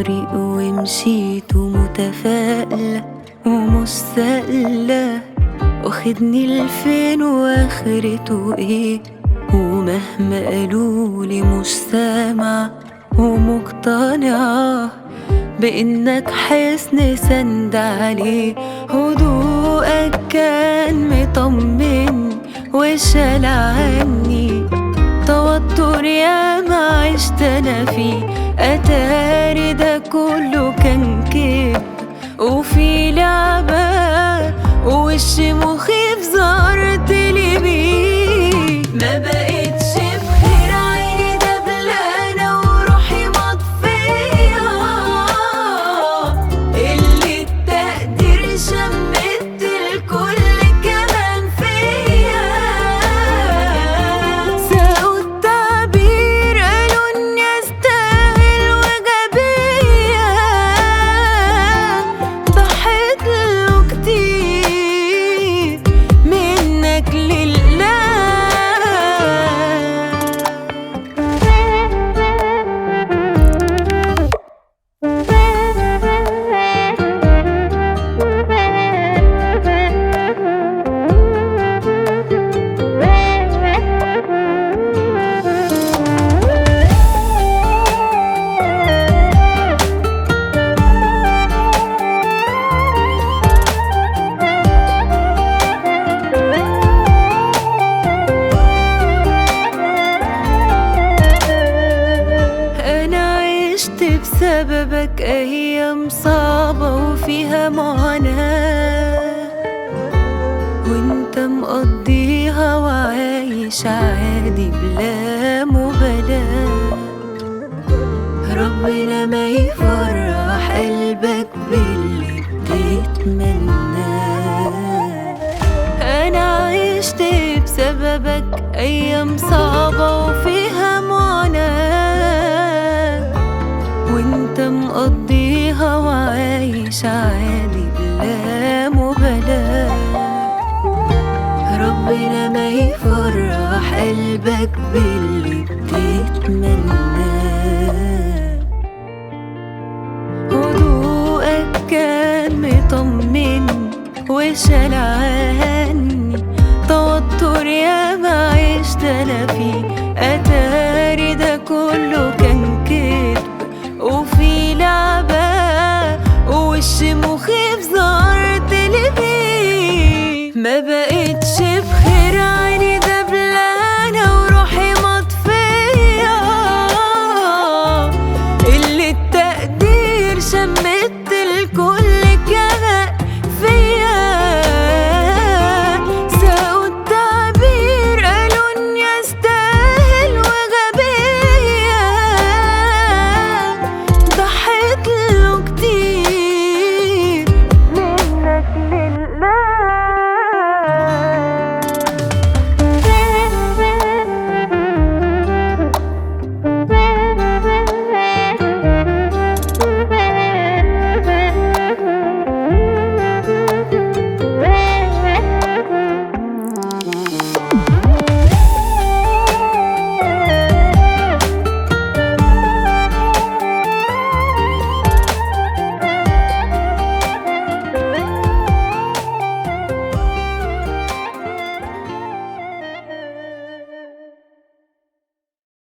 طريق ومشيت ومتفائلة ومش سائلة، واخدني لفين واخرته ايه؟ ومهما قالولي مش سامعة ومقتنعة بإنك حصن سند عليه. هدوءك كان مطمن وشال عني توتر ياما عشت انا فيه، اتاري ده كله كان كدب وفي لعبة ووش مخيف ظهرتلي بيه. ما بقتش بخير، عيني دبلانة وروحي مطفية، اللي التقدير شمت الكل كمان فيا. ساقوا التعبير قالوا اني استاهل وجبية، ضحيت له كتير منك لله. أنا عشت بسببك أيام صعبة وفيها معاناة، وانت مقضيها وعايش عادي بلا مبالاة. ربنا ما يفرح قلبك باللي بتتمناه. أنا عشت بسببك أيام صعبة وفيها معاناة، وانت مقضيها وعايش عادي بلا مبالاة. ربنا ما يفرح قلبك باللي بتتمناه. هدوءك كان مطمن وشال عني توتر ياما عشت انا فيه،